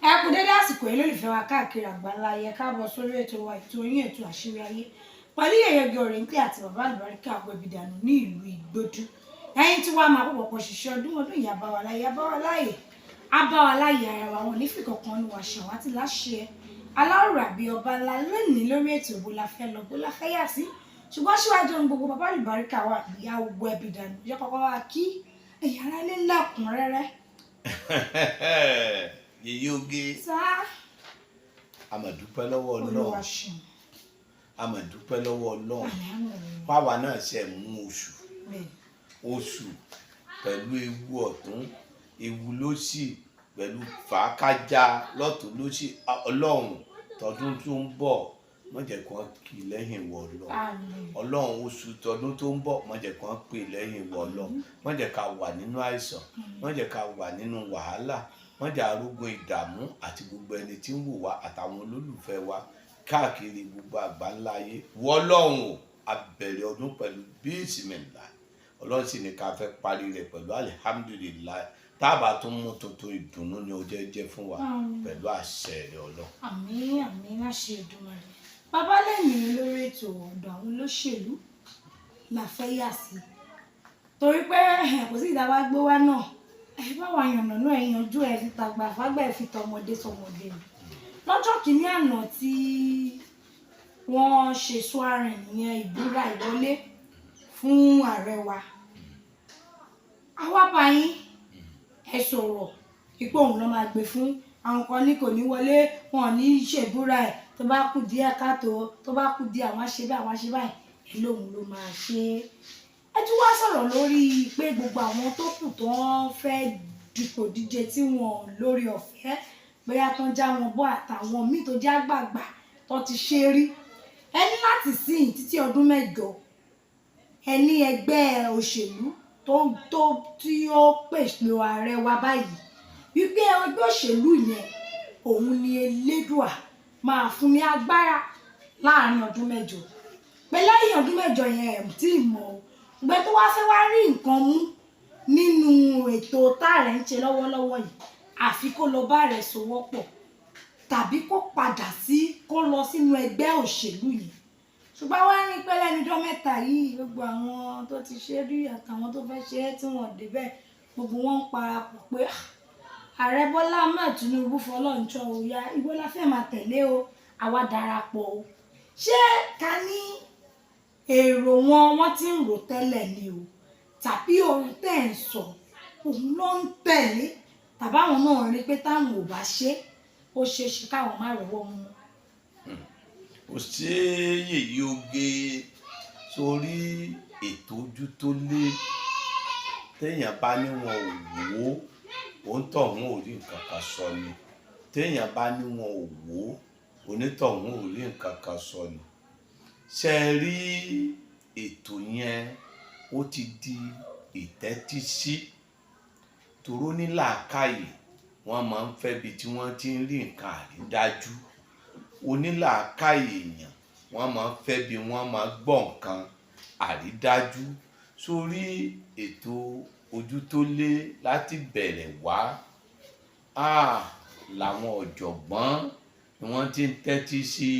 Ẹ kú dédé àsìkò yìí, lólùfẹ́ wa káàkiri àgbáńlá ayé. Káàbọ̀ sórí ètò wa, ètò yín, ètò Àṣírí Ayé, pẹ̀lú Yèyé Ọ̀rẹ́ńtẹ́ àti bàbá àlùbáríkà Àgbẹ̀bìdànù ní ìlú Ìgbòdú. Ẹ̀yin tí wàá máa pọ̀ pọ̀ ṣiṣẹ́ ọdún ọdún ìyá bá wa láyé, abá wa láyè, abá wa láyè ara wa, wọn nífẹ̀ẹ́ kankan ní wa ṣàwátì láṣẹ aláwòrán àbí ọba ńlá. Lónìí lórí ètò, bó la fẹ́ lọ, bó la fẹ́ yà sí? Ṣùgbọ́n síwájú ohun gbogbo, bàbá àlùbáríkà wa ìyá Àgbẹ̀bìdànù yẹ kọ́kọ́ wá kí ẹ̀yà ara lé lẹ́kùnrẹ́rẹ́. Yèyé Oge. Sá. A mà dúpẹ́ lọ́wọ́ Olúwa Ọlọ́run. Ṣeun. A mà dúpẹ́ lọ́wọ́ Ọlọ́run. Alhamdulillah. Fáwa náà ṣe mú oṣù oṣù pẹ̀lú ewu ọ̀tún, ewu lósì, pẹ̀lú fàákájà lọ́tún lósì. Ọlọ́run, tọdún tó ń bọ̀, má jẹ́ kí wọ́n kì í lẹ́yìn wọ Ọlọ́run. Àmín. Ọlọ́run, oṣù tọdún tó ń bọ̀, má jẹ́ kí wọ́n pè lẹ́yìn wọ Ọlọ́run. Má jẹ́ ká wà nínú àìsàn, má jẹ́ ká wà nínú wàhálà, má jẹ́ arógun ìdààmú àti gbogbo ẹni tí ń wò wá àtàwọn olólùfẹ́ wa káàkiri gbogbo àgbáńlá ayé. Wọ Ọlọ́run o, a bẹ̀rẹ̀ ọdún pẹ̀lú bísímìlá, Ọlọ́run sì ní ká fẹ́ parí rẹ̀ pẹ̀lú alihamudulilayi. Tá a bá tún mú tuntun, ìdùnnú ni ó jẹ́ jẹ́ fún wa. Àmín. Pẹ̀lú àṣẹ rẹ̀ Ọlọ́run. Àmín, àmín, láṣẹ Èdùmàrè. Bàbá, lẹ́yìn lórí ètò, ọ̀dọ̀ àwọn olóṣèlú la fẹ́ yà sí, torí pé kò sí ìdáwà gbé wá náà. Ẹ bá wa yànnà náà, ẹ yanjú ẹ fi tàgbà fágbà, ẹ fi tọmọdé sọmọdé ni. Lọ́jọ́ kìíní àná tí wọ́n ṣe swearing yẹn, ìbúra ìwọlé fún ààrẹ wa, àwa bá yín, ẹ sọ̀rọ̀ ipò òun ló máa gbé fún. Àwọn kan ní kò ní wọlé, wọn ò ní ṣèbúra ẹ̀, tó bá kù díẹ̀ káàtó, tó bá kù díẹ̀, àwọn á ṣe báyìí, àwọn á ṣe báyìí. Ẹ lóun ló máa ṣe é. Ẹ tún wá sọ̀rọ̀ lórí pé gbogbo àwọn tó kù tó ń fẹ́ dupò díje tí wọn lórí ọ̀fẹ́, bóyá tó ń já wọn bọ́, àtàwọn míì tó jẹ́ àgbààgbà tó ti ṣe rí, ẹ ní láti sìn títí ọdún 8, ẹ ní ẹgbẹ́ òṣèlú tó tí ó pèsè ààrẹ wa báyìí, wípé ẹgbẹ́ òṣèlú yẹn, òun ni Elédùà máa fún ní agbára láàrin ọdún 8, pé lẹ́yìn ọdún 8 yẹn, ẹ̀ tí ì mọ̀ o. Ṣùgbọ́n tó wá fẹ́ wá rí nǹkan mú nínú ètò táàrẹ̀ ń ṣe lọ́wọ́lọ́wọ́ yìí, àfi kó lọ bá rẹ̀ sowọ́pọ̀ tàbí kó padà sí, kó lọ sínú ẹgbẹ́ òṣèlú yìí. Ṣùgbọ́n wá rí pé lẹ́nu ọjọ́ mẹ́ta yìí, gbogbo àwọn tó ti ṣe rí àtàwọn tó fẹ́ ṣe é tí wọ́n débẹ̀, gbogbo wọn ń parapọ̀ pé, "Ah, ààrẹ Bọ́lá Ahmed Tinubu fọlọ́njọ́ o, ya ìwọ la fẹ́ máa tẹ̀lé o, àwa darapọ̀ o." Ṣé ká ní èrò wọn, wọ́n ti ń rò tẹ́lẹ̀ ni o, tàbí ohun tẹ́ ẹ̀ ń sọ òun ló ń tẹ̀lé, tàbí àwọn náà rí pé táwọn ò bá ṣe, ó ṣeé ṣe káwọn má rọ́wọ́ mú? Kò sí, Yèyé Oge. Sórí ètò ojú tó lé, téèyàn bá ní wọn ò wò ó, òǹtọ̀hún ò rí nǹkan kan sọ ni. Téèyàn bá ní wọn ò wò ó, onítọ̀hún ò rí nǹkan kan sọ ni. Ṣe é rí ètò yẹn, ó ti di ìtẹ́tísí toró ní làákàyè. Wọ́n máa ń fẹ́ bi tí wọ́n ti ń rí nǹkan àrídájú. Onílàákàyè èèyàn, wọ́n máa ń fẹ́ bí wọ́n máa gbọ́ nǹkan àrídájú. Sórí ètò ojú tó lé, láti bẹ̀rẹ̀ wá làwọn ọ̀jọ̀gbọ́n ni wọ́n ti ń tẹ́tí sí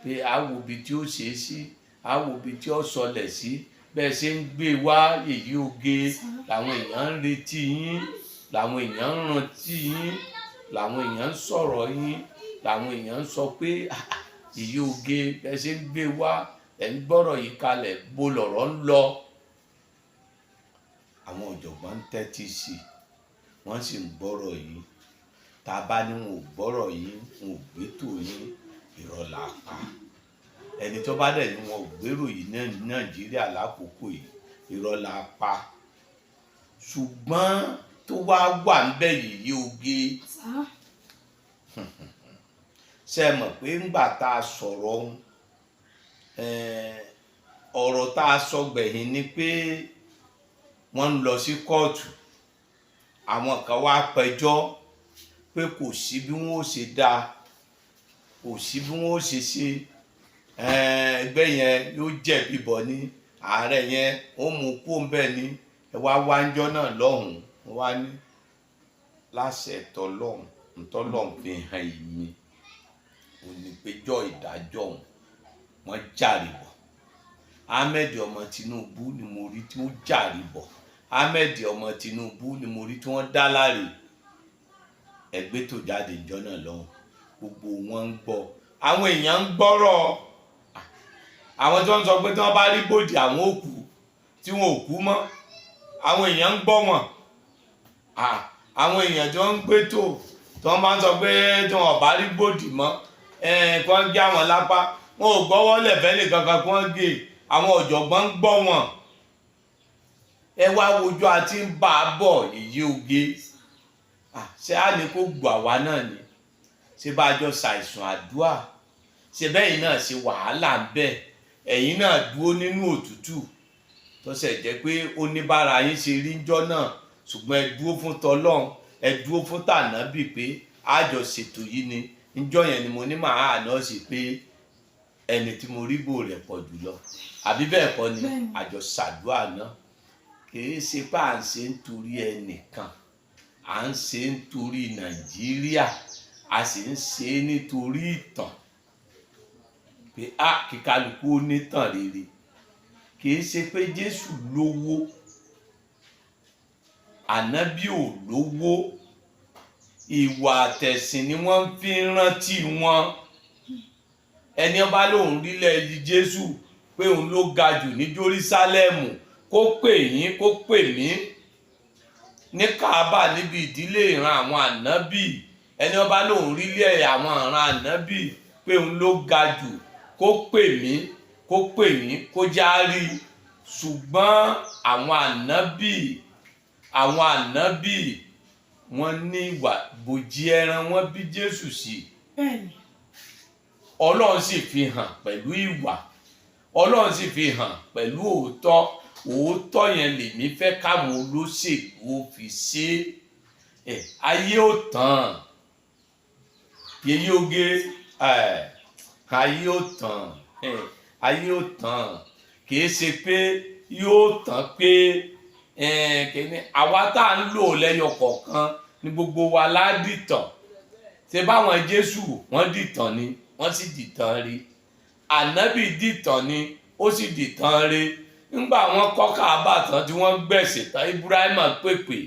pé a wo ibi tí ó ṣe é sí, a wo ibi tí ó sọlẹ̀ sí. Bẹ́ẹ̀ ṣe ń gbé wá, Yèyé Oge, làwọn èèyàn ń retí yín, làwọn èèyàn ń rántí yín, làwọn èèyàn ń sọ̀rọ̀ yín, làwọn èèyàn ń sọ pé, "Ah, Yèyé Oge, bẹ́ẹ̀ ṣe ń gbé wá, ẹ̀ ń gbọ́rọ̀ yìí kalẹ̀, bó lọ̀rọ̀ ń lọ." Àwọn ọ̀jọ̀gbọ́n ń tẹ́tí sí i, wọ́n sì ń gbọ́rọ̀ yín. Tá a bá ní wọn ò gbọ́rọ̀ yín, wọn ò gbétò yín, irọ́ la pa. Ẹni tó bá dẹ̀ ní wọn ò gbèrò yìí ní Nàìjíríà lákòókò yìí, irọ́ la pa. Ṣùgbọ́n tó wá wà ń bẹ̀, Yèyé Oge, Sá. ṣe mọ̀ pé ńgbà tá a sọ̀rọ̀ ọ̀hún, ọ̀rọ̀ tá a sọ gbẹ̀yìn ni pé wọ́n ń lọ sí kóòtù. Àwọn kan wá pẹjọ́ pé kò sí bí wọ́n ó ṣe dáa, kò sí bí wọ́n ó ṣe ṣe, ẹgbẹ́ yẹn yóò jẹ̀bi bọ̀ ní ààrẹ yẹn, ó mú kó ń bẹ̀ ní. Ẹ wá wájọ́ náà lọ́hùn-ún, wá ní láṣẹ tọlọ́hun. Ntọ́lọ́run fi hàn èmi ò ní péjọ ìdájọ́ òun wọ́n jàre bọ̀. Ahmed ọmọ Tinubu ni mo rí tí ó jàre bọ̀. Ahmed ọmọ Tinubu ni mo rí tí wọ́n dá láre. Ẹgbẹ́ tó jáde ìjọ náà lọ́hùn, gbogbo wọn ń gbọ́, àwọn èèyàn ń gbọ́rọ̀. Àwọn tí wọ́n ń sọ pé tí wọ́n bá rí bòdì àwọn ò kú, tí wọn ò kú mọ́, àwọn èèyàn ń gbọ́ wọn. Àwọn èèyàn tí wọ́n ń gbé tó, tí wọ́n bá ń sọ pé tí wọn ò bá rí bòdì mọ́, kí wọ́n gé àwọn lápá, wọn ò gbọ́wọ́ lẹ̀fẹ́ nìkan kan kí wọ́n gé. Àwọn ọ̀jọ̀gbọ́n ń gbọ́ wọn. Ẹ wá wojú àti ń bá a bọ̀ yìí oge. Ṣé á ní kó gbọ́ àwa náà ni? Ṣé bá a jọ ṣàìsùn àdúrà? Ṣe bẹ́yìn náà ṣe wàhálà ń bẹ̀? Ẹ̀yin náà dúró nínú òtútù tó ṣe jẹ́ pé ó ní bára yín ṣe rí ńjọ́ náà, ṣùgbọ́n ẹ dúró fún tọlọ́run, ẹ dúró fún tànábì pé àjọ ṣètò yìí ni. Ńjọ́ yẹn ni mo ní màá àná sí pé ẹni tí mo rí bò rẹ̀ pọ̀ jùlọ, àbí bẹ́ẹ̀ kọ́ ni? Bẹ́ẹ̀ni. Àjọ ṣàdúrà náà, kì í ṣe pé à ń ṣe nítorí ẹnìkan, à ń ṣe nítorí Nàìjíríà, a sì ń ṣe nítorí ìtàn pé a kíkálukú ó nítàn rere. Kì í ṣe pé Jésù lówó, ànábì ò lówó, ìwà àtẹ̀sìn ni wọ́n fi ń rántí wọn. Ẹni ọba lòun rílẹ̀ Jésù pé òun ló ga jù ní Jerúsálẹ́mù, kó pè yín, kó pè mí ní Kaaba níbi ìdílé ìran àwọn ànábì. Ẹni ọba lòun rílẹ̀ àwọn ìran ànábì pé òun ló ga jù, kó pè mí, kó pè yín, kó já rí. Ṣùgbọ́n àwọn ànábì wọ́n ní ìwà bòjì ẹran wọ́n bí Jésù sí. Ọlọ́run sì fi hàn pẹ̀lú ìwà, Ọlọ́run sì fi hàn pẹ̀lú òótọ́. Òótọ́ yẹn lèmi fẹ́ káwọn olóṣèlú ó fi ṣe é. Ayé ò tán, yèyí oge, ayé ò tán, ayé ò tán. Kìí ṣe pé yóò tán pé kìíní àwa tá à ń lò lẹ́yọ kọ̀ọ̀kan ní gbogbo wa ládìtàn. Ṣe báwọn Jésù wọ́n dìtàn ni, wọ́n sì dìtàn rí. Ànábì dìtàn ni, ó sì dìtàn rí. Ńgbà wọ́n kọ́ Káàbà tán tí wọ́n gbẹ̀sẹ̀ tán, Ibrahima pèpè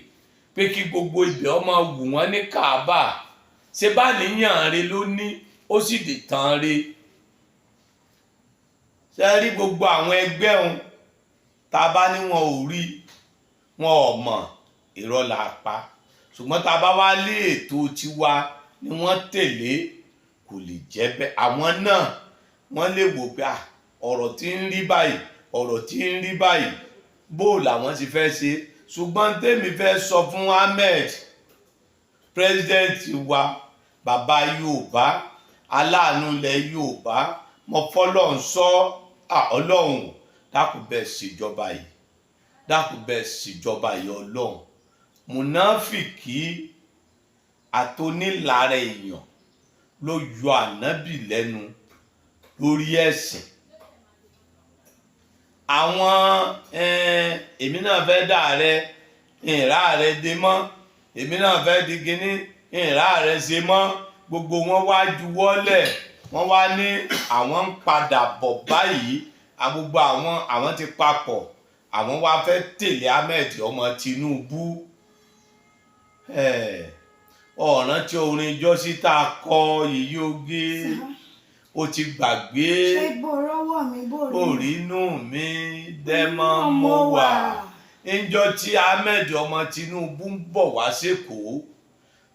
pé kí gbogbo ibẹ̀ ọmọ wù wọ́n ní Káàbà. Ṣe bá níyàn rí ló ní, ó sì dìtàn rí. Ṣe rí gbogbo àwọn ẹgbẹ́ òun tá a bá ní wọn ò rí, wọn ò mọ̀, irọ́ la pa. Ṣùgbọ́n tá a bá wá lé ètò tiwa ni wọ́n tẹ̀lé, kò lè jẹ́ bẹ́ẹ̀. Àwọn náà wọ́n lè wò pé ọ̀rọ̀ tí ń rí báyìí, ọ̀rọ̀ tí ń rí báyìí, bó làwọn ti fẹ́ ṣe. Ṣùgbọ́n tèmi fẹ́ sọ fún Ahmed, president wa, bàbá Yorùbá, aláàánú ilẹ̀ Yorùbá, mo fọlọ́run sọ, Ọlọ́run dákun bẹ́ẹ̀ ṣèjọba yìí, dákun bẹ́ẹ̀ ṣèjọba yìí. Ọlọ́run, mùnáfìkì àtònílára èèyàn ló yọ ànábì lẹ́nu lórí ẹ̀sìn. Àwọn èmi náà fẹ́ dà rẹ ìrà rẹ dé mọ́, èmi náà fẹ́ di kinní ìrà rẹ ṣe mọ́, gbogbo wọn wá juwọ́lẹ̀, wọ́n wá ní àwọn ń padà bọ̀ báyìí. Gbogbo àwọn ti papọ̀, àwọn wá fẹ́ tẹ̀lé Ahmed ọmọ Tinubu. Ọ̀ràn tí orin jọ́sí tá a kọ, yìí oge, ó ti gbàgbé. Ṣé bó rọ́wọ́ mi bó rí? Orínú mi dẹ́mọ́ mo wà níjọ́ tí Ahmed ọmọ Tinubu ń bọ̀ wá sékòó,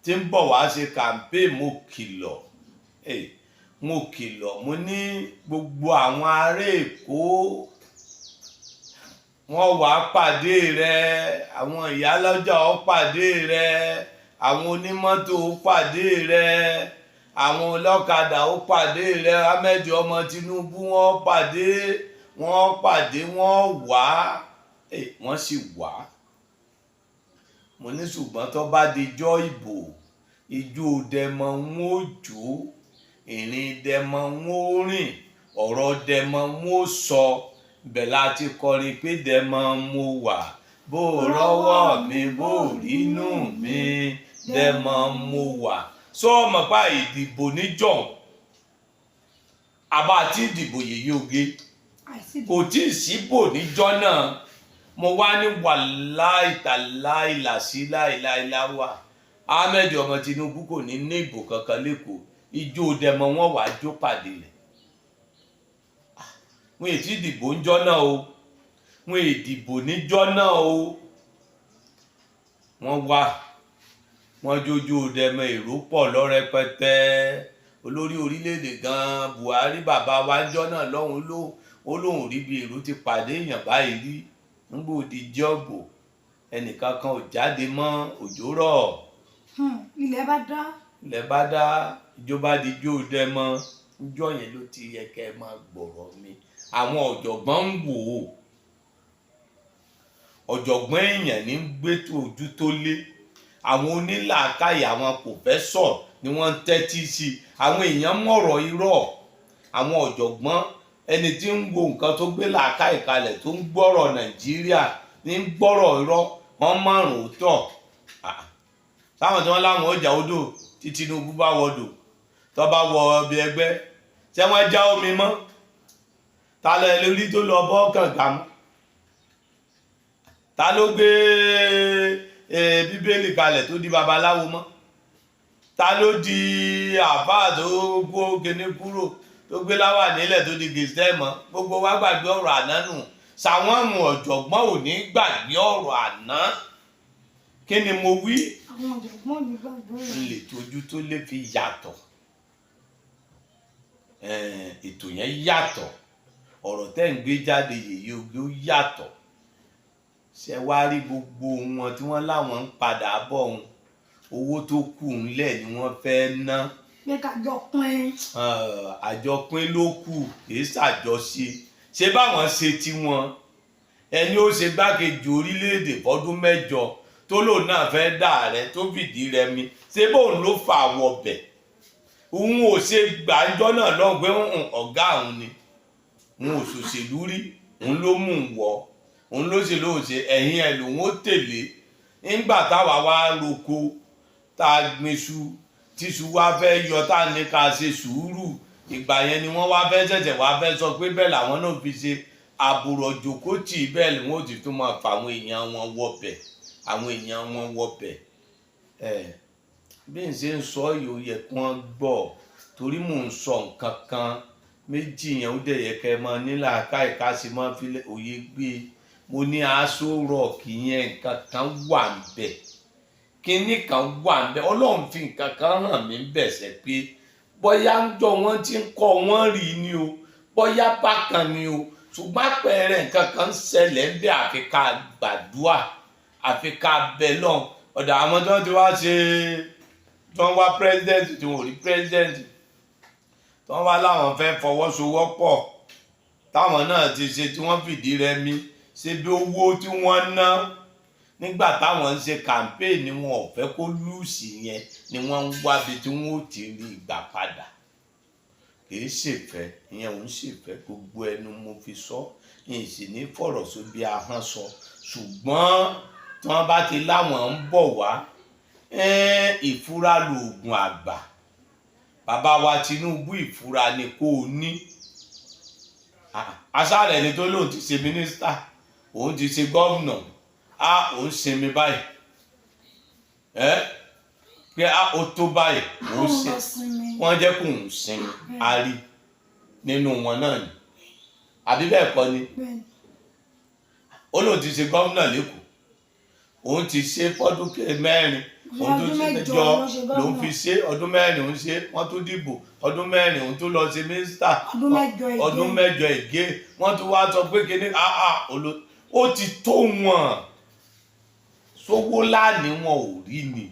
tí ń bọ̀ wá ṣe campaign. Mo kìlọ̀, mo kìlọ̀, mo ní gbogbo àwọn ará Èkó wọ́n wàá pàdé rẹ, àwọn ìyálọ́jà ó pàdé rẹ, àwọn onímọ́tò ó pàdé rẹ, àwọn ọlọ́kadà ó pàdé rẹ. Ahmed ọmọ Tinubu, wọ́n pàdé, wọ́n pàdé, wọ́n wá, wọ́n sì wá. Mo ní ṣùgbọ́n tó bá dijọ́ ìbò, ijó dẹmọ ń ó jó, ìrìn dẹmọ ń ó rìn, ọ̀rọ̀ dẹmọ ń ó sọ. Bẹ̀ láti kọrin pé dẹmọ mo wà, bó rọ́wọ́ mi bó rínú mi dẹmọ mo wà. Sọ ọmọ pa ìdìbò níjọ́ àbá àti ìdìbò yèyé oge? Àìsí. Kò tí ì síbò níjọ́ náà. Mo wá ní wàláì tàláì làsí láìláìláwà, Ahmed ọmọ Tinubu kò ní ní ìbò kankan lẹ́kọ̀ọ́. Ijó dẹmọ wọn wàá jó pàdé rẹ̀. Wọn ètí ìdìbò ńjọ́ náà o, wọn ìdìbò níjọ́ náà o. Wọ́n wá, wọ́n jójó dẹmọ, èrò pọ̀ lọ́rẹ́pẹtẹ. Olórí orílẹ̀-èdè gan, Buhari bàbá wa ńjọ́ náà lọ́hùn ló ó lóun rí bí èrò ti pàdé èèyàn báyìí rí. Ńgbò di jọ́bù, ẹnìkan kan ò jáde mọ́, òjò rọ̀. Ilẹ̀ bá dá. Ilẹ̀ bá dá, ìjọba di jó dẹmọ. Ńjọ́ yẹn ló ti yẹ kẹ́ ẹ máa gbọ̀rọ̀ mi. Àwọn ọ̀jọ̀gbọ́n ń wò ó, ọ̀jọ̀gbọ́n èèyàn ní gbẹ́tò ojú tó lé. Àwọn onílàákàyè, àwọn pòfẹ́sọ̀ ni wọ́n ń tẹ́tí sí i. Àwọn èèyàn mọ̀rọ̀ irọ́. Àwọn ọ̀jọ̀gbọ́n, ẹni tí ń wo nǹkan tó gbé làákàyè kalẹ̀, tó ń gbọ́rọ̀ Nàìjíríà ní ń gbọ́rọ̀ irọ́, wọ́n márùn-ún tọ̀. Táwọn tí wọ́n láwọn ọjà odò tí Tinubu bá wọdò, tó bá wọ ọbẹ̀ ẹgbẹ́, ṣé wọ́n já omi mọ́? Ta lẹ lórí tó lọ bọ́ kànga mọ́? Ta ló gbé Bíbélì kalẹ̀ tó di babaláwo mọ́? Ta ló di àfáà tó kó kíní kúrò, tó gbé láwà nílẹ̀, tó di kìrìsìtẹ́nì mọ́? Gbogbo wa gbàgbé ọ̀rọ̀ àná nù. Sàwọn ọ̀jọ̀gbọ́n ò ní gbàgbé ọ̀rọ̀ àná. Kí ni mo wí? Àwọn ọ̀jọ̀gbọ́n ò ní gbàgbé ọ̀rọ̀. N lè tójú tó lè fi yàtọ̀. Ètò yẹn yàtọ̀, ọ̀rọ̀ tẹ́ ń gbé jáde yèyé oge ó yàtọ̀. Ṣe wá rí gbogbo wọn tí wọ́n láwọn ń padà bọ̀ wọn, owó tó kù ńlẹ̀ ni wọ́n fẹ́ ná. Pé ká jọ pín. Àjọpín ló kù, kìí ṣàjọṣe. Ṣé báwọn ṣe tiwọn, ẹni ó ṣe gbákejì orílẹ̀-èdè fọ́dún 8 tó lòun náà fẹ́ dà rẹ tó fìdí rẹmi, ṣé bóun ló fà wọbẹ̀? Òun ò ṣe gbàǹjọ́ náà lọ́hùn pé ọ̀gá òun ni, òun ò ṣòṣèlú rí, òun ló mú un wọ̀, òun ló ṣe lóun ṣe, ẹ̀yìn ẹ̀ lòun ó tẹ̀lé. Nígbà táwa wá roko, tá a gbinṣu, tíṣu wá fẹ́ yọ, tá a ní ká ṣe sùúrù, ìgbà yẹn ni wọ́n wá fẹ́ ṣẹ̀ṣẹ̀ wá fẹ́ sọ pé bẹ́ẹ̀ làwọn náà fi ṣe àbùrọ̀ jòkó tì. Bẹ́ẹ̀ ni wọ́n ti tún máa fa àwọn èèyàn wọn wọbẹ̀, àwọn èèyàn wọn wọbẹ̀. Ẹ̀ bí n ṣe ń sọ yìí, ó yẹ kí wọ́n gbọ́, torí mò ń sọ nǹkan kan méjì yẹn, ó dẹ̀ yẹ kẹ́ ẹ máa ní làákàyè ká sì máa fi òye gbé. Mo ní Aso Rock yẹn, nǹkan kan wà ń bẹ̀, kinní kan wà ń bẹ̀. Ọlọ́run fi nǹkan kan hàn mí bẹ̀sẹ̀ pé bóyá ń jọ wọ́n ti ń kọ́ wọ́n rí ni o, bóyá bákan ni o, ṣùgbọ́n àpẹẹrẹ nǹkan kan ń ṣẹlẹ̀ ń bẹ̀. Àfi ká gbàdúà, àfi ká bẹ lọ́n ọ̀dọ̀ àwọn tí wọ́n ti wá ṣe, tí wọ́n wá president, tí wọ́n ò rí president, tí wọ́n wá láwọn fẹ́ fọwọ́sowọ́pọ̀, táwọn náà ti ṣe tí wọ́n fìdí rẹmi. Ṣe bí owó tí wọ́n ná nígbà táwọn ń ṣe campaign ni wọn ò fẹ́ kó lose yẹn, ni wọ́n ń wábi tí wọ́n ó ti rí ìgbà padà. Kìí ṣèfẹ́ ìyẹn ò ń ṣèfẹ́, gbogbo ẹnu mo fi sọ, ìyìn sì ní fọ̀rọ̀ sóbi ahọ́n sọ. Ṣùgbọ́n tí wọ́n bá ti láwọn ń bọ̀ wá, ìfura lóògùn àgbà. Bàbá wa Tinubu, ìfura ni kò ní. Aṣáálẹ̀ ni tó lóun ti ṣe mínísítà, òun ti ṣe gómìnà, á òun sinmi báyìí, ẹ pé á ó tó báyìí, òun Kóun ṣe lọ sinmi. Wọ́n jẹ́ kó òun sinmi. A rí nínú wọn náà ni, àbí bẹ́ẹ̀ kọ́ ni? Bẹ́ẹ̀ni. Ó lóun ti ṣe gómìnà lẹ́kọ̀ọ́, òun ti ṣe fọ́dún 4, òun tó Ọdún ṣe 8 mẹ́jọ ló ṣe lòun gómìnà. fi ṣe ọdún 4, òun ṣe, wọ́n tún dìbò ọdún 4, òun tún lọ ṣe mínísítà. Ọdún 8 again. Ọdún 8 ègé. Wọ́n tún wá sọ pé kíní ó ti tó wọn sówó láàní, wọn ò rí ni.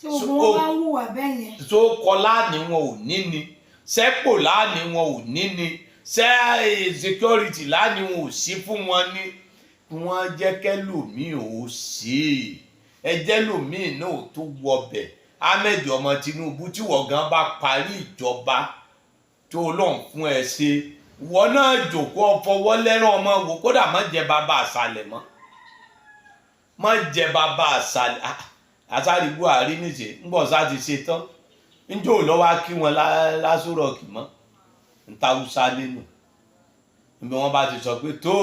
Tí gbogbo wọn bá ń hùwà bẹ́ẹ̀ yẹn. Tó kọ láàní, wọn ò ní ni sẹ́pò láàní, wọn ò ní ni sẹ́ security láàní, wọn ò sí fún wọn ní. Wọ́n jẹ́ kẹ́lòmíì ò sí, ẹ jẹ́ lòmíì náà tó wọbẹ̀. Ahmed ọmọ Tinubu, tí wọ́n gan bá parí ìjọba tó lọ́n fún ẹ ṣe, wọ́n náà jòkó fọwọ́ lẹ́rán ọmọ wò. Kódà má jẹ bàbá àṣàlẹ̀ mọ́, má jẹ bàbá àṣàlẹ̀. Àṣàrí Buhari níṣẹ́ ń bọ̀ sá ti ṣe tán. Njó lọ́wọ́ á kí wọn lásòrò kì mọ́ ntàwùsá nínú níbi wọn bá ti sọ pé tó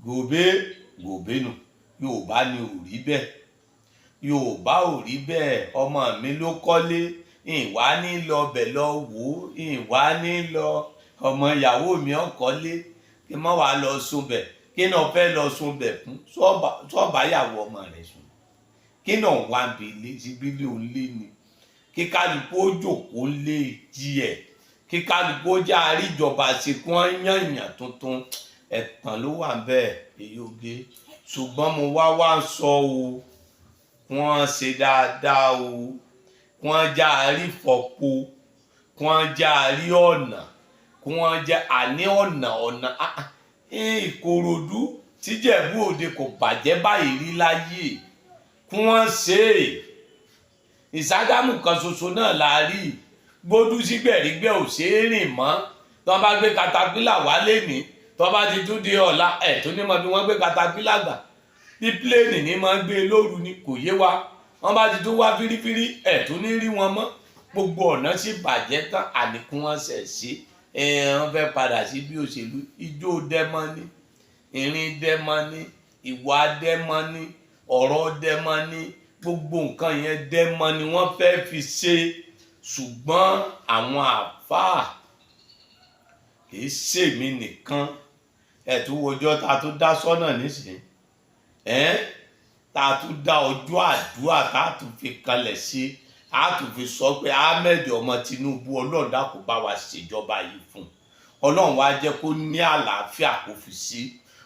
gòbé gòbé nù. Yorùbá ni ò rí bẹ́ẹ̀, Yorùbá ò rí bẹ́ẹ̀. Ọmọ mi ló kọ́lé, ìwà ní lọ bẹ̀ lọ wò ó, ìwà ní lọ ọmọ ìyàwó mi ọkọ́lé kí n má wàá lọ sùn bẹ̀. Kí náà fẹ́ lọ sùn bẹ̀ fún sọ́ọ̀bà ìyàwó ọmọ rẹ̀ sùn? Kí náà wá bí ilé síbí ilé òun lé ni? Kí kálukú ó jòkó lé tiẹ̀, kí kálukú ó jẹ́ àríjọba ṣe kí wọ́n yànyàn tuntun. Ẹ̀tàn ló wà bẹ́ẹ̀, èyí oge. Ṣùgbọ́n mo wá wá ń sọ o, wọ́n ṣe dáadáa o, wọ́n já àrífọ̀po, wọ́n já àrí ọ̀nà, wọ́n já àní ọ̀nà ọ̀nà Ìkòròdú tíjẹ̀bú Òde kò bàjẹ́ báyìí rí láyé, kí wọ́n ṣe é. Ìságámù kan ṣoṣo náà la rí gbódú sí gbẹ̀rígbẹ̀, ò ṣe é rìn mọ́. Tí wọ́n bá gbé katapila wálé ní, tí wọ́n bá ti tún di ọ̀la ẹ̀ tó ní mọ bí wọ́n gbé katapila gbà, bí pílẹ̀nì ní máa ń gbé lóru ni, kò yé wa. Wọ́n bá ti tún wá fírífírí ẹ̀ tó ní rí wọn mọ́. Gbogbo ọ̀nà sì bàjẹ́ tán, àníkún wọn ṣẹ̀ sí ẹ̀. Wọ́n fẹ́ padà sí bí òṣèlú ijó dẹ́mọ́ ní, ìrìn dẹ́mọ́ ní, ìwà dẹ́mọ́ ní, ọ̀rọ̀ dẹ́mọ́ ní, gbogbo nǹkan yẹn dẹ́mọ́ ni wọ́n fẹ́ fi ṣe. Ṣùgbọ́n àwọn àfáà, kì í ṣèmi nìkan, ẹ̀ tún wọjọ́ ta tún dá sọ́nà nísìnyí, ẹ̀ tá a tún dá ọjọ́ àdúrà tá a tún fi kalẹ̀ sí, a tún fi sọ pé Ahmed ọmọ Tinubu, Ọlọ́run dákun bá wa ṣèjọba yìí fún un. Ọlọ́run wá jẹ́ kó ní àlàáfíà kó fi sí.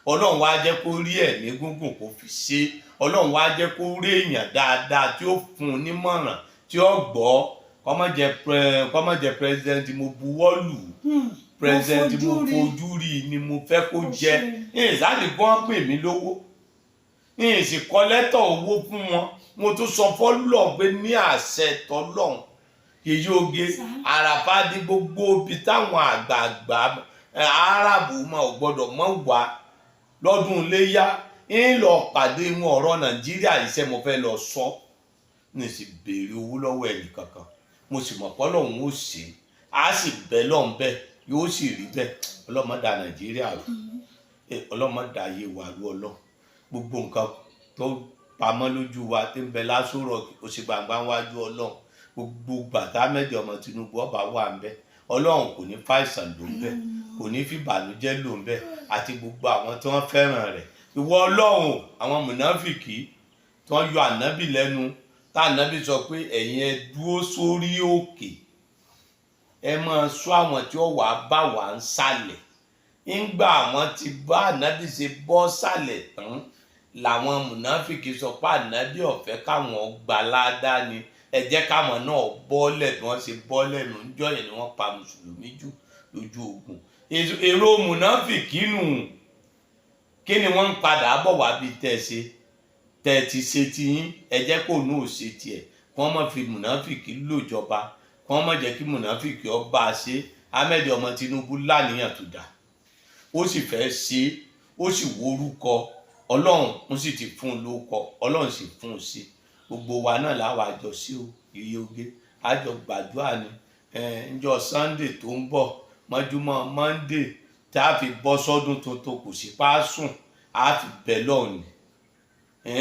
Ọlọ́run wá jẹ́ kó rí ẹ̀mí gígùn kó fi sí. Ọlọ́run wá jẹ́ kó rí èèyàn dáadáa tí ó fún un nímọ̀ràn tí ó gbọ́. Kó má jẹ́ president mo buwọ́ lù ú, president mo fojú rí ni mo fẹ́ kó jẹ́. Ìsáàlì kí wọ́n pè mí lówó, ìsì kọ lẹ́tọ̀ owó fún wọn. Mo tún sọ fọ́lọ́ pé ní àṣẹ tọ́lọ́hún, yèyí oge, àràfà di gbogbo ibi táwọn àgbààgbà arábù mọ ò gbọ́dọ̀ mọ́ wá lọ́dún iléyà, ń lọ pàdé wọn. Ọ̀rọ̀ Nàìjíríà iṣẹ́ mo fẹ́ lọ sọ ní sì béèrè owó lọ́wọ́ ẹnì kankan. Mo sì mọ̀ pé Ọlọ́run ó ṣe á sì bẹ́ lọ́hùn bẹ́ẹ̀, yóò sì rí bẹ́ẹ̀. Ọlọ́mọdà Nàìjíríà rú, ọlọ́mọdà ayé wa rú. Ọlọ́run, gbogbo nǹkan tó pamọ́ lójú wa tí ń bẹ lásòrò, ó sì gbangba wájú Ọlọ́run. Gbogbo gbàtà mẹ́jọ ọmọ Tinubu ọba wà ń bẹ, Ọlọ́run kò ní fàìsàn ló ń bẹ, kò ní fìbànújẹ́ ló ń bẹ, àti gbogbo àwọn tí wọ́n fẹ́ràn rẹ̀. Ìwọ Ọlọ́run, àwọn mùnáfìkì tí wọ́n yọ ànábì lẹ́nu, tá ànábì sọ pé ẹ̀yin ẹ dúró sórí òkè, ẹ máa sọ àwọn tí ó wàá bá wà ń sàlẹ̀. Ńgbà àwọn ti bá ànábì ṣe bọ́ sàlẹ̀ tán, làwọn mùnáfìkì sọ pé ànábì ọ̀fẹ́ káwọn gbà ládàá ni, ẹ jẹ́ káwọn náà bọ́lẹ̀. Bí wọ́n ṣe bọ́lẹ̀ nù níjọ́ yẹn ni wọ́n pa mùsùlùmí jù lójú ogun. Èrò mùnáfìkì nù. Kí ni wọ́n ń padà bọ̀ wá bí tẹ́ ẹ ṣe, tẹ́ ẹ ti ṣe tiyín, ẹ jẹ́ kó nù ó ṣe tiẹ̀. Kí wọ́n má fi mùnáfìkì lòjọba, kí wọ́n má jẹ́ kí mùnáfìkì ọba ṣe. Ahmed ọmọ Tinubu láníyàn tó dáa, ó sì fẹ́ ṣe, ó sì worúkọ Ọlọ́run, ó sì ti fún un lórúkọ, Ọlọ́run sì fún un sí. Gbogbo wa náà láwa àjọ sí o, iye oge, àjọ gbàdúrà ni. Ǹjọ́ Sunday tó ń bọ̀ mọ́júmọ́ Monday tá a fi bọ́ sọ́dún tuntun, kò sí pàásùn, a fi bẹ̀ lọ́hùn ni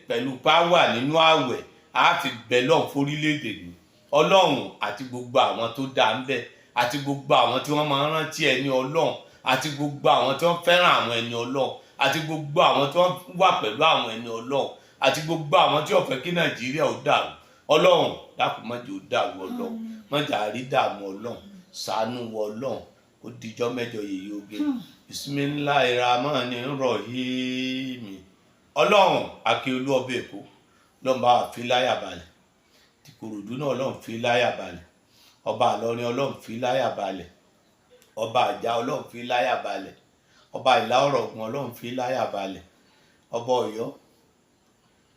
pẹ̀lú páwà nínú ààwẹ̀, a fi bẹ̀ lọ́hùn fórílẹ̀-èdè ni. Ọlọ́run àti gbogbo àwọn tó dáa ń bẹ̀, àti gbogbo àwọn tí wọ́n máa ń rántí ẹni Ọlọ́run, àti gbogbo àwọn tí wọ́n fẹ́ràn àwọn ẹni Ọlọ́run, àti gbogbo àwọn tí wọ́n wà pẹ̀lú àwọn ẹni Ọlọ́run, àti gbogbo àwọn tí ó fẹ́ kí Nàìjíríà ó dàrú. Ọlọ́run dákun, má jẹ́ ó dàrú. Ọlọ́run, má jẹ́ àrí dààmú. Ọlọ́run, ṣàánú wọ. Ọlọ́run, ó dijọ́ mẹ́jọ. Yèyé oge, bisimilahi rahmani rahim. Ọlọ́run akíolú ọbẹ̀ Èkó, ọlọ́run bá wa fi láyà balẹ̀. Tìkòròdú náà, Ọlọ́run fi láyà balẹ̀. Ọba Àlọrin, Ọlọ́run fi láyà balẹ̀. Ọba Àjà, Ọlọ́run fi láyà balẹ̀. Ọba Ìlà Ọ̀rọ̀gùn, Ọlọ́run fi láyà balẹ̀. Ọba Ọ̀yọ́,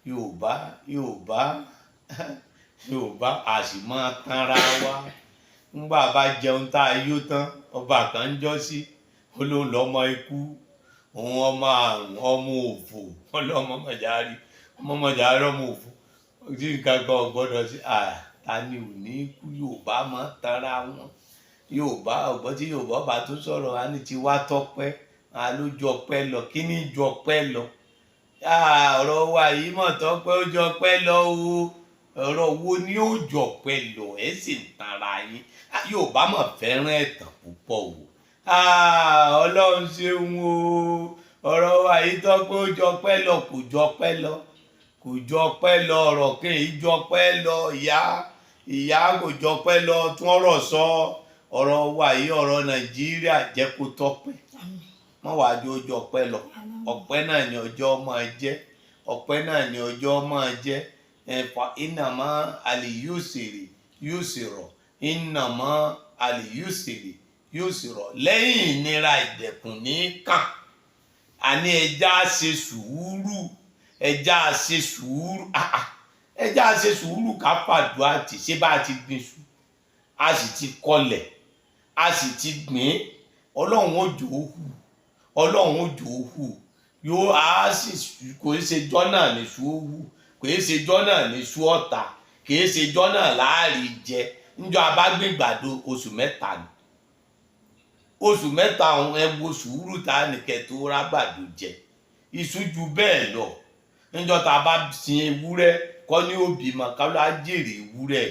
Yorùbá, Yorùbá, Yorùbá, a sì máa tanra wa ńgbà bá jẹun tá a yó tán. Ọba kan ń jọ́ sí olóhùn lọ́mọ ikú òun, ọmọ àrùn, ọmọ òfò, ọlọ́mọ mọ̀járí, ọmọ mọ̀járí, ọmọ òfò tí nǹkan kan ò gbọ́dọ̀ sí. Ta ni ò ní kú? Yorùbá máa tanra wọn. Yorùbá ọ̀gbọ́n tí Yorùbá bá tún sọ̀rọ̀ á ní ti wá tọ́pẹ́, á ló jọ pẹ́ lọ. Kí ni jọ pẹ́ lọ? Ọ̀rọ̀ wa yìí mọ̀ tọ́pẹ́, ó jọ pẹ́ lọ o. Ọ̀rọ̀ wo ni ó jọ pẹ́ lọ? Ẹ̀ sì ń tanra yín. Yorùbá mọ̀ fẹ́ràn ẹ̀tàn púpọ̀ o. Ọlọ́run ṣeun o. Ọ̀rọ̀ wa yìí tọ́pẹ́, ó jọ pẹ́ lọ. Kò jọ pẹ́ lọ, kò jọ pẹ́ lọ. Ọ̀rọ̀ kéè jọ pẹ́ lọ. Ìyá ìyá kò jọ pẹ́ lọ. Tún ọ̀rọ̀ sọ. Ọ̀rọ̀ wa yìí, ọ̀rọ̀ Nàìjíríà, jẹ́ kó tọ́pẹ́. Mọ́ wàá jó jọ pẹ́ lọ. Ọpẹ́ náà ni ọjọ́ máa jẹ́, ọpẹ́ náà ni ọjọ́ máa jẹ́. Ẹ̀fà ìnàmọ́ àlè yóò ṣèrè yóò ṣèrọ̀, ìnàmọ́ àlè yóò ṣèrè yóò ṣèrọ̀. Lẹ́yìn ìnira, ìdẹ̀kùn ní kàn. Àní ẹja ṣe sùúrù, ẹja ṣe sùúrù, ẹja ṣe sùúrù, ká fàdúrà tì. Ṣé bá a ti gbin iṣu, a sì ti kọlẹ̀, a sì ti gbìn, Ọlọ́run ó jò ó hù, Ọlọ́run ó jò ó hù. Yóò á sì kò í ṣe jọ́ náà ní ṣú ó hù, kò í ṣe jọ́ náà ní ṣú ọ̀tà, kì í ṣe jọ́ náà láàrin jẹ. Níjọ́ abágbègbàdo, oṣù 3 ni, oṣù 3 ọ̀hún. Ẹ wo sùúrù tá a nìkẹ́ tó rágbàdo jẹ. Iṣu ju bẹ́ẹ̀ lọ. Níjọ́ tá a bá sin ewúrẹ́ kọ́ ní òbí mọ̀ ká ló á jèrè ewúrẹ́.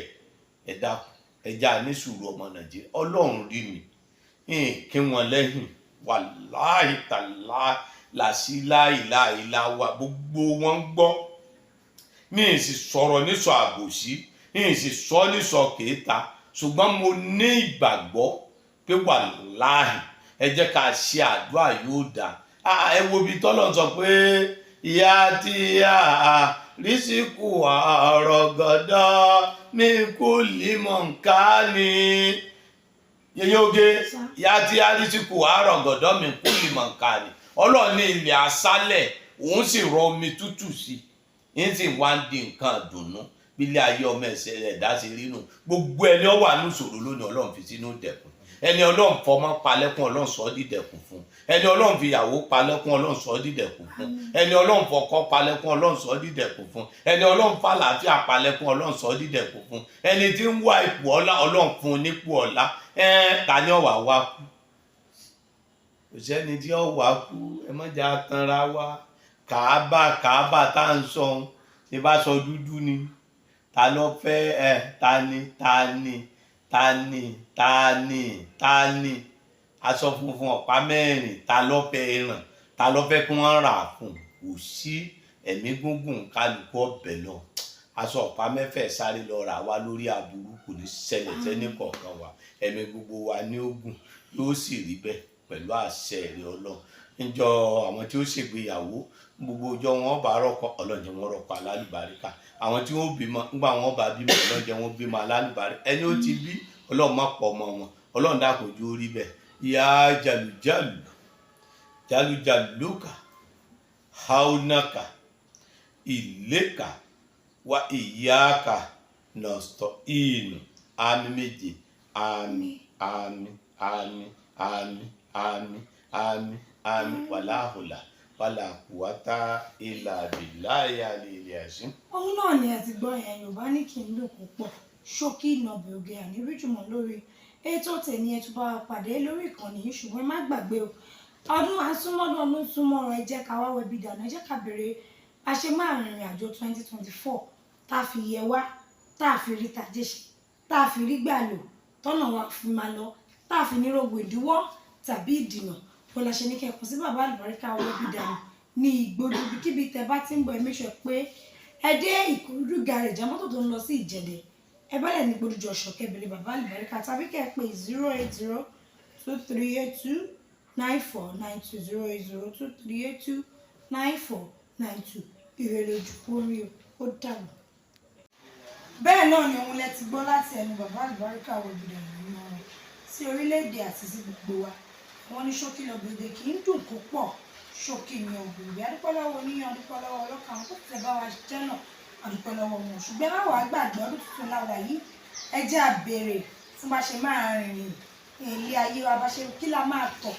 Ẹ dákun, ẹ já ní sùúrù, ọmọ Nàìjíríà. Ọlọ́run rí mi kí wọn lẹ́yìn. Wàláhì tàlá làṣíláìláìlá wa, gbogbo wọn gbọ́ mi ì sì sọ̀rọ̀ nísọ àbòsí, mi ì sì sọ nísọ kèéta, ṣùgbọ́n mo ní ìgbàgbọ́ pé wàláhì, ẹ jẹ́ ká ṣe àdúrà, yóò dáa. Ẹ wo ibi tọ́lọ̀ sọ pé ìyá tí a rísíkù ọ̀rọ̀ gọ̀dọ̀ mi kú límọ̀ nǹkan ni yẹyẹ oge. Ìyá tí a rísíkù ọ̀rọ̀ gọ̀dọ̀ mi kú límọ̀ nǹkan ni. Ọlọ́run ní ilẹ̀ aṣálẹ̀, òun sì rọ omi tútù sí i, ń sì wá ń di nǹkan dùnú. Bílé ayé ọmọ ẹ̀sẹ̀ ẹ̀dá ṣe rí nù. Gbogbo ẹni ó wà ní ìṣòro lónìí, Ọlọ́run fi sínú dẹ̀kun. Ẹni Ọlọ́run fọmọ palẹ́kùn, Ọlọ́run sọ ọ́ dídẹ̀kùn fún. Ẹni Ọlọ́run fi ìyàwó palẹ́kùn, Ọlọ́run sọ ọ́ dídẹ̀kùn fún. Ẹni Ọlọ́run fọkọ palẹ́kùn, Ọlọ́run sọ ọ́ dídẹ̀kùn fún. Ẹni Ọlọ́run fàlàáfíà palẹ́kùn, Ọlọ́run sọ ọ́ dídẹ̀kùn fún. Ẹni tí ń wá ipò ọlá, Ọlọ́run fún un nípò ọlá. Ẹ ta ni ó wá wá kú? Kò sẹ́ni tí ó wá kú. Ẹ má jà tanra wa. Kàábà, Kàábà tá à ń sọ ohun ṣe bá sọ dúdú ni. Ta ló fẹ́ ẹ? Ta ni, ta ni, ta ni, ta ni, ta ni? Aṣọ funfun ọ̀pá mẹ́rin, ta ló fẹ́ ràn? Ta ló fẹ́ kí wọ́n rà fún? Kò sí. Ẹ̀mí gúngùn, kálukú ọ̀bẹ lọ. Aṣọ ọ̀pá mẹ́fẹ̀ sáré lọ rà wá lórí aburú kò ní ṣẹlẹ̀ sẹ́ni kọ̀ọ̀kan wa. Ẹ̀mí gbogbo wa ní ogun, yóò sì rí bẹ́ẹ̀ pẹ̀lú àṣẹ ẹ̀rí Ọlọ́run. Níjọ́ àwọn tí ó ṣègbéyàwó, gbogbo ọjọ́ wọn bá rọ́kọ, Ọlọ́run jẹ́ wọn rọ́kọ alálùbáríkà. Àwọn tí wọ́n bímọ, ńgbà wọn bá bímọ, Ọlọ́run jẹ́ wọn bímọ alálùbáríkà. Ẹni ó ti bí, Ọlọ́run má pọ̀ ọmọ wọn. Ọlọ́run dákun jó rí bẹ́ẹ̀. Ìyá jàlùjàlù jàlùjàlùkà haunaka ìlẹ́kà wa ìyáàkà nọ̀stọ̀ ìnù. Àmì méje, àmì, àmì, àmì, àmì, àmì, àmì, àmì. Wàláhùlà wàlàkùwátá ìlà bìláyà lè àṣín. Ohun náà ni ẹ ti gbọ́ yẹn. Yorùbá ní kí n lò púpọ̀, ṣókí ìnàbẹ̀ oge. Àníríjùmọ̀ lórí ètò tèmi, ẹ tún bá wa pàdé lórí ìkànnì yìí. Ṣùgbọ́n ẹ má gbàgbé o, ọdún asúnmọ́dún, ọdún súnmọ́ ọ̀rọ̀. Ẹ jẹ́ ká wá wẹbi dànù, ẹ jẹ́ ká béèrè a ṣe máa rìnrìn àjò 2024, tá a fi yẹ wá, tá a fi rí tàjé ṣe, tá a fi rí gbà lò, tọ́nà wa fi máa lọ, tá a fi ní rògbò ìdíwọ́ tàbí ìdìnà. Bó la ṣe ní kẹ́kọ̀ọ́ sí bàbá àlùbáríkà wẹbi dànù ní Ìgbòdo. Ibikíbi tẹ́ bá ti ń bọ̀, ẹ make sure pé ẹ dé Ìkòròdú garage, mọ́tò tó ń lọ sí Ìjẹ̀dẹ̀, ẹ bá lẹ̀ ní Ìgbòdo junction, kẹ́bìlì bàbá àlùbáríkà, tàbí kẹ́ ẹ pé 08023829492, 08023829492. Ire lójú orí o, ó dàbọ̀. Bẹ́ẹ̀ náà ni òun lẹ ti gbọ́ láti ẹnu bàbá àlùbáríkà wẹbi dànù nínú rẹ̀ sí orílẹ̀-èdè àti sí gbogbo wa. Wọ́n ní ṣókí lọ́gbẹ̀dẹ̀ kì í dùn kó pọ̀, ṣókí ni ọ̀gbìnrin. Adúpẹ́ lọ́wọ́ oníyan, adúpẹ́ lọ́wọ́ ọlọ́kà, àwọn tó tẹ̀ bá wa jẹ́ náà, adúpẹ́ lọ́wọ́ wọn. Ṣùgbọ́n má wàá gbàgbé, ọdún tuntun láwa yìí, ẹ jẹ́ á béèrè fún bá ṣe máa rìnrìn ilé ayé wa, bá ṣe kí la máa tọ̀,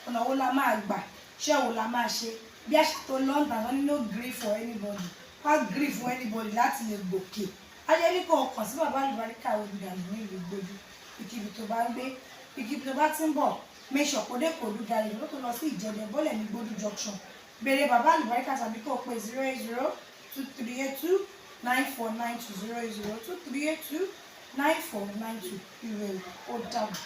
ọ̀nà wo la máa gbà, ṣẹ́ wo la máa ṣe. Bí àṣà tó lọ́ǹtà wọn ní, no gree for anybody, wá gree for anybody láti lè gòkè. Ajẹ́ ní kò kàn sí Bàbá Àlùbáríkà Olùdàlù ní ìlú Gbójú. Ikibi tó bá ń gbé, ikibi tó bá ti ń bọ̀, make sure kó dé Ìkòròdú garage, ló tó lọ sí Ìjẹ̀dẹ̀, bọ́lẹ̀ ní Gbójú junction. Béèrè Bàbá Àlùbáríkà tàbí kó o pè 08023829492, 08023829492. Ire o, ó dàbọ̀.